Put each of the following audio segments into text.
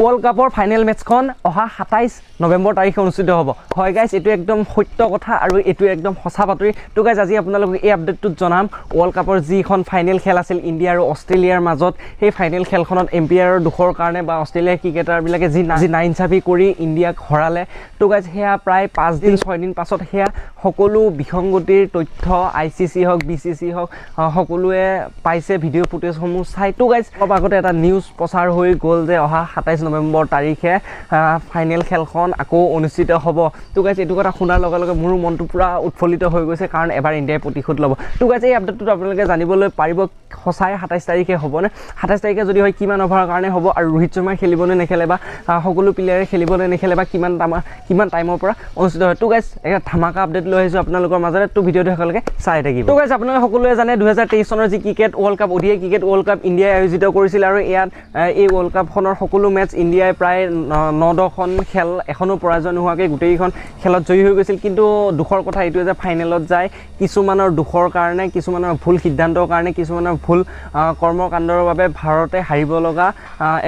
World কাপৰ final মেটচখন অহা 27 নৱেম্বৰ তাৰিখে অনুষ্ঠিত হ'ব। হয় গাইজ, এইটো একদম সত্য কথা আৰু এইটো একদম সঁচা বাতৰি। তো গাইজ, আজি আপোনালোকক এই আপডেটটোত জনাম ৱৰ্ল্ড কাপৰ যিখন ফাইনেল খেল আছিল ইণ্ডিয়া আৰু অষ্ট্ৰেলিয়াৰ মাজত, সেই ফাইনেল খেলখনত এম্পায়াৰৰ দোষৰ কাৰণে বা অষ্ট্ৰেলিয়াৰ ক্ৰিকেটাৰবিলাকে যি নাইনচাফি কৰি ইণ্ডিয়াক হৰালে। তো গাইজ, সেয়া প্ৰায় 5 দিন 6 দিন পাছত সেয়া সকলো বিসংগতিৰ তথ্য I C চি হওক, বি চি চি হওক, সকলোৱে পাইছে ভিডিঅ' ফুটেজসমূহ চাই। তো গাইজ, অলপ আগতে এটা নিউজ প্ৰচাৰ হৈ গ'ল যে অহা 27 নৱেম্বৰ তাৰিখে ফাইনেল খেলখন আকৌ অনুষ্ঠিত হ'ব। তো গাইজ, এইটো কথা শুনাৰ লগে লগে মোৰো মনটো পূৰা উৎফুল্লিত হৈ গৈছে, কাৰণ এবাৰ ইণ্ডিয়াই প্ৰতিশোধ ল'ব। তো গাইজ, এই আপডেটটোত আপোনালোকে জানিবলৈ পাৰিব সঁচাই 27 তাৰিখে হ'বনে, 27 তাৰিখে যদি হয় কিমান অভাৰৰ কাৰণে হ'ব, আৰু ৰোহিত শৰ্মাই খেলিবনে নেখেলে বা সকলো প্লেয়াৰে খেলিবনে নেখেলে বা কিমান টাইমৰ পৰা অনুষ্ঠিত হয়। তো গাইজ, এটা ধামাকা আপডেট লৈ আহিছোঁ আপোনালোকৰ মাজতে, তো ভিডিঅ'টো শেষলৈকে চাই থাকিব। তো গাইজ, আপোনালোকে সকলোৱে জানে 2023 চনৰ যি cricket world cup, ODI cricket world cup ইণ্ডিয়াই আয়োজিত কৰিছিল আৰু ইয়াত এই ৱৰ্ল্ড কাপখনৰ সকলো মেটচ ইণ্ডিয়াই প্ৰায় 9-10খন খেল এখনো পৰাজয় নোহোৱাকৈ গোটেইকেইখন খেলত জয়ী হৈ গৈছিল। কিন্তু দুখৰ কথা এইটোৱে যে ফাইনেলত যায় কিছুমানৰ দুখৰ কাৰণে, কিছুমানৰ ভুল সিদ্ধান্তৰ কাৰণে, কিছুমানৰ ভুল কৰ্মকাণ্ডৰ বাবে ভাৰতে হাৰিব লগা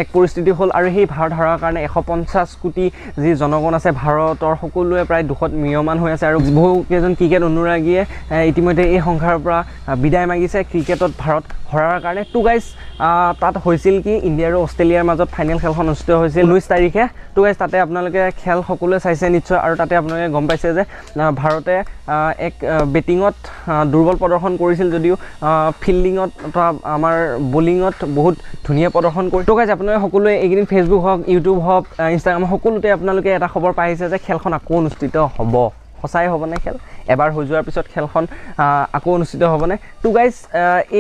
এক পৰিস্থিতি হ'ল। আৰু সেই ভাৰত হৰাৰ কাৰণে 150 কোটি যি জনগণ আছে ভাৰতৰ, সকলোৱে প্ৰায় দুখত ম্ৰিয়মান হৈ আছে আৰু বহুকেইজন ক্ৰিকেট অনুৰাগীয়ে ইতিমধ্যে এই সংসাৰৰ পৰা বিদায় মাগিছে ক্ৰিকেটত ভাৰত হৰাৰ কাৰণে। তো গাইজ, তাত হৈছিল কি, ইণ্ডিয়া আৰু অষ্ট্ৰেলিয়াৰ মাজত ফাইনেল খেলখন অনুষ্ঠিত হৈছিল 19 তাৰিখে। তো গাইজ, তাতে আপোনালোকে খেল সকলোৱে চাইছে নিশ্চয়, আৰু তাতে আপোনালোকে গম পাইছে যে ভাৰতে এক বেটিঙত দুৰ্বল প্ৰদৰ্শন কৰিছিল যদিও ফিল্ডিঙত তথা আমাৰ বলিঙত বহুত ধুনীয়া প্ৰদৰ্শন কৰি। তো গাইজ, আপোনালোকে সকলোৱে এইকেইদিন ফেচবুক হওক, ইউটিউব হওক, ইনষ্টাগ্ৰাম সকলোতে আপোনালোকে এটা খবৰ পাইছে যে খেলখন আকৌ অনুষ্ঠিত হ'ব। সঁচাই হ'বনে খেল এবাৰ হৈ যোৱাৰ পিছত খেলখন আকৌ অনুষ্ঠিত হ'বনে? তো গাইজ,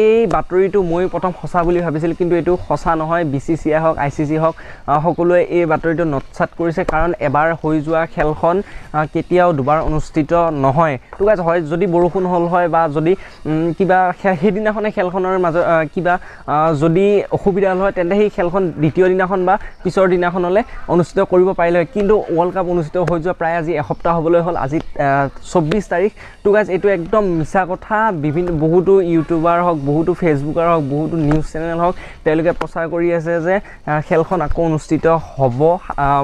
এই বাতৰিটো মই প্ৰথম সঁচা বুলি ভাবিছিলোঁ, কিন্তু এইটো সঁচা নহয়। বি চি চি I হওক, I C চি হওক, সকলোৱে এই বাতৰিটো নৎসাত কৰিছে, কাৰণ এবাৰ হৈ যোৱা খেলখন কেতিয়াও দুবাৰ অনুষ্ঠিত নহয়। তো গাইজ, হয় যদি বৰষুণ হ'ল হয় বা যদি কিবা সেইদিনাখনে খেলখনৰ মাজত কিবা যদি অসুবিধা হ'ল হয়, তেন্তে সেই খেলখন দ্বিতীয় দিনাখন বা পিছৰ দিনাখনলৈ অনুষ্ঠিত কৰিব পাৰিলে হয়। কিন্তু ৱৰ্ল্ড কাপ অনুষ্ঠিত হৈ যোৱা প্ৰায় আজি এসপ্তাহ হ'বলৈ হ'ল, আজি 24 তাৰিখ। তো গাইজ, এইটো একদম মিছা কথা। বিভিন্ন বহুতো ইউটিউবাৰ হওক, বহুতো ফেচবুকাৰ হওক, বহুতো নিউজ চেনেল হওক, তেওঁলোকে প্ৰচাৰ কৰি আছে যে খেলখন আকৌ অনুষ্ঠিত হ'ব,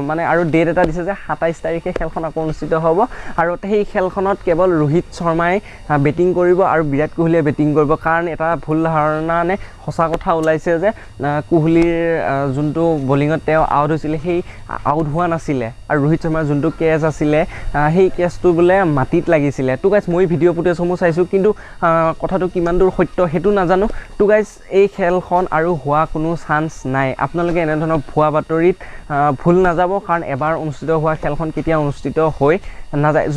মানে আৰু ডেট এটা দিছে যে 27 তাৰিখে খেলখন আকৌ অনুষ্ঠিত হ'ব আৰু সেই খেলখনত কেৱল ৰোহিত শৰ্মাই বেটিং কৰিব আৰু বিৰাট কোহলিয়ে বেটিং কৰিব। কাৰণ এটা ভুল ধাৰণা নে সঁচা কথা ওলাইছে যে কোহলিৰ যোনটো বলিঙত তেওঁ আউট হৈছিলে, সেই আউট হোৱা নাছিলে, আৰু ৰোহিত শৰ্মাৰ যোনটো কেচ আছিলে সেই কেচটো বোলে মাটিত লাগিছিলে। তো গাইজ, মই ভিডিঅ' ফুটেজসমূহ চাইছোঁ, কিন্তু কথাটো কিমান দূৰ সত্য সেইটো নাজানো। তো গাইজ, এই খেলখন আৰু হোৱা কোনো চান্স নাই। আপোনালোকে এনেধৰণৰ ভুৱা বাতৰিত ভুল নাযাব, কাৰণ এবাৰ অনুষ্ঠিত হোৱা খেলখন কেতিয়া অনুষ্ঠিত হৈ নাযায়।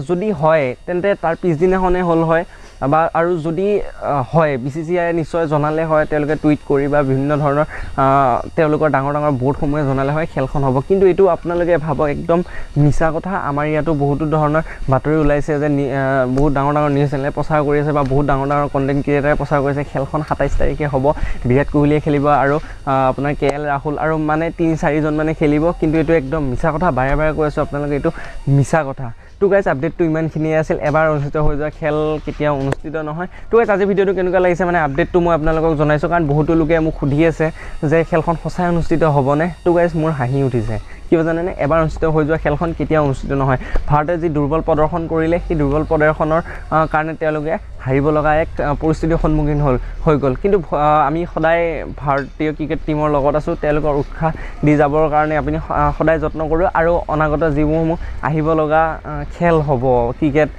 যদি হয় তেন্তে তাৰ পিছদিনাখনে হ'ল হয়, বা আৰু যদি হয় বি চি চি I নিশ্চয় জনালে হয়, তেওঁলোকে টুইট কৰি বা বিভিন্ন ধৰণৰ তেওঁলোকৰ ডাঙৰ ডাঙৰ বৰ্ডসমূহে জনালে হয় খেলখন হ'ব। কিন্তু এইটো আপোনালোকে ভাবক একদম মিছা কথা। আমাৰ ইয়াতো বহুতো ধৰণৰ বাতৰি ওলাইছে যে বহুত ডাঙৰ ডাঙৰ নিউজ চেনেলে প্ৰচাৰ কৰি আছে বা বহুত ডাঙৰ ডাঙৰ কণ্টেণ্ট ক্ৰিয়েটাৰে প্ৰচাৰ কৰিছে খেলখন 27 তাৰিখে হ'ব, বিৰাট কোহলিয়ে খেলিব আৰু আপোনাৰ কে এল ৰাহুল আৰু মানে 3-4জন মানে খেলিব। কিন্তু এইটো একদম মিছা কথা, বাৰে বাৰে কৈ আছোঁ আপোনালোকে, এইটো মিছা কথা। তো গাইজ, আপডেটটো ইমানখিনিয়ে আছিল। এবাৰ অনুষ্ঠিত হৈ যোৱা খেল কেতিয়াও অনুষ্ঠিত নহয়। তো গাইজ, আজি ভিডিঅ'টো কেনেকুৱা লাগিছে মানে আপডেটটো মই আপোনালোকক জনাইছোঁ, কাৰণ বহুতো লোকে মোক সুধি আছে যে খেলখন সঁচাই অনুষ্ঠিত হ'বনে। তো গাইজ, মোৰ হাঁহি উঠিছে, কিয় জানেনে? এবাৰ অনুষ্ঠিত হৈ যোৱা খেলখন কেতিয়াও অনুষ্ঠিত নহয়। ভাৰতে যি দুৰ্বল প্ৰদৰ্শন কৰিলে, সেই দুৰ্বল প্ৰদৰ্শনৰ কাৰণে তেওঁলোকে হাৰিব লগা এক পৰিস্থিতিৰ সন্মুখীন হৈ গ'ল। কিন্তু আমি সদায় ভাৰতীয় ক্ৰিকেট টীমৰ লগত আছোঁ, তেওঁলোকৰ উৎসাহ দি যাবৰ কাৰণে আপুনি সদায় যত্ন কৰোঁ। আৰু অনাগত যিসমূহ আহিব লগা খেল হ'ব, ক্ৰিকেট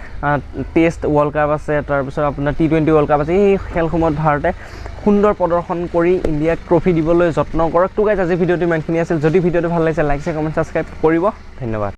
টেষ্ট ৱৰ্ল্ড কাপ আছে, তাৰপিছত আপোনাৰ টি20 ৱৰ্ল্ড কাপ আছে, এই খেলসমূহত ভাৰতে সুন্দৰ প্ৰদৰ্শন কৰি ইণ্ডিয়াক ট্ৰফি দিবলৈ যত্ন কৰক। তো গাইজ, আজি ভিডিঅ'টো ইমানখিনি আছিল। যদি ভিডিঅ'টো ভাল লাগিছে লাইক, শ্বেয়াৰ, কমেণ্ট, ছাবস্ক্ৰাইব কৰিব। ধন্যবাদ।